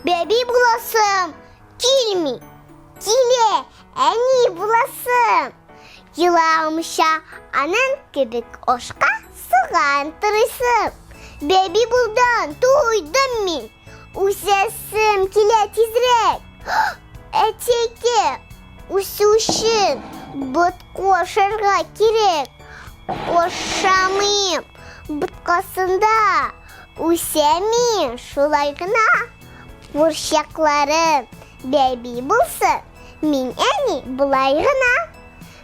Бәби буласым килми. Килә, әни буласым. Еламыйча аның кебек ашка суган турыйсым. Бәби булдан туйдым мин. Үсәсем килә тизрәк. Әтекә, үсү өчен ботка ашарга кирәк. Ашамыйм. Боткасында үсәм мин шулай гына. Курчакларым бәби булсын, мин әни болай гына.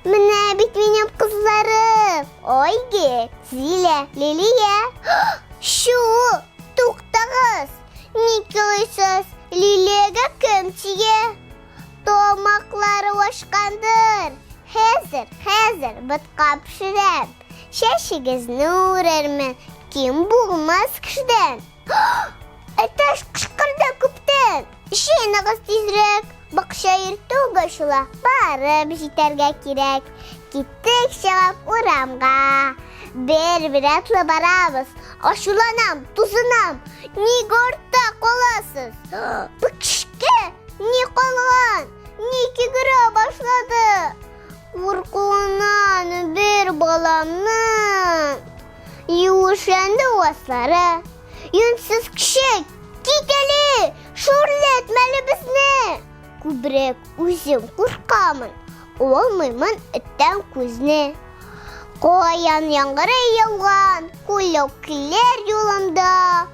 Менә бит минем кызларым, Айгөл, Зилә, Лилия. Чү, туктагыз! Ник елыйсыз? Лилиягә кем тия? Тамаклары ашкандыр. Хәзер, хәзер ботка пешерәм. Чәчегезне үрермен, ким булмас кешедән. Әтәч кычкырды күптән. Җыеныгыз тизрәк, бакча иртүк ачыла, барып җитәргә кирәк. Киттек чыгып урамга. Бер-бер атлы барабыз. Ачуланам, тузынам. Ник артта каласыз? Бу кешкә ни калган? Ник йөгерә башлады? Куркуыннан бер баламның юешләнде аслары. Юньсез кеше, кит әле, шүрләтмә әле безне. Күбрәк үзем куркамын, алмыймын эттән күзне. Каян яңгыры яуган, күләүкләр юлымда,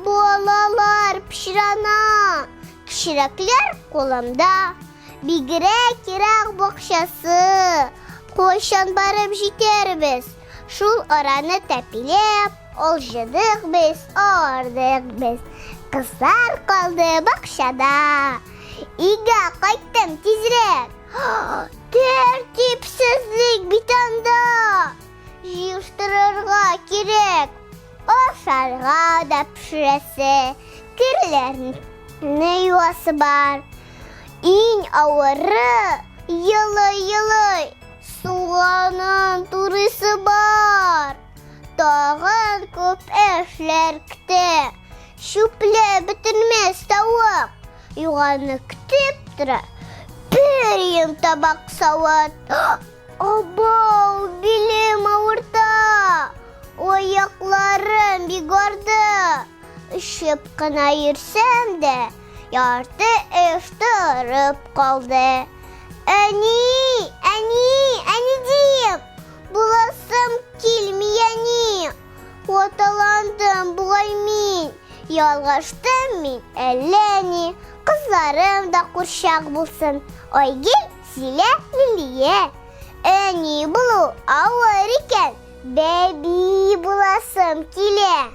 балалар пычрана, кечерәкләр кулымда. Бигрәк ерак бакчасы, кайчан барып җитәрбез? Шул араны тәпиләп, алҗыдык без, ардык без. Кызлар калды бакчада. Өйгә кайттым тизрәк. Тәртипсезлек бит анда. Җыештырырга кирәк. Ашарга да пешерәсе, керләрне юасы бар. Иң авыры, елый-елый, суганын турыйсы бар. Тагын күп эшләр көтә. Чүпләп бетермәс тавык. Юганы көтеп тора. Бер өем табак савыт. Абау, билем авырта. Аякларым бик арды. Очып кына йөрсәм дә, ярты эш торып калды. Әни, әни, әни дим. Буласым килми, әни. Хаталандым бугай мин. Ялгыштым мин әллә ни. Кызларым да курчак булсын. Айгөл, Зилә, Лилия. Әни булу авыр икән. Бәби буласым килә.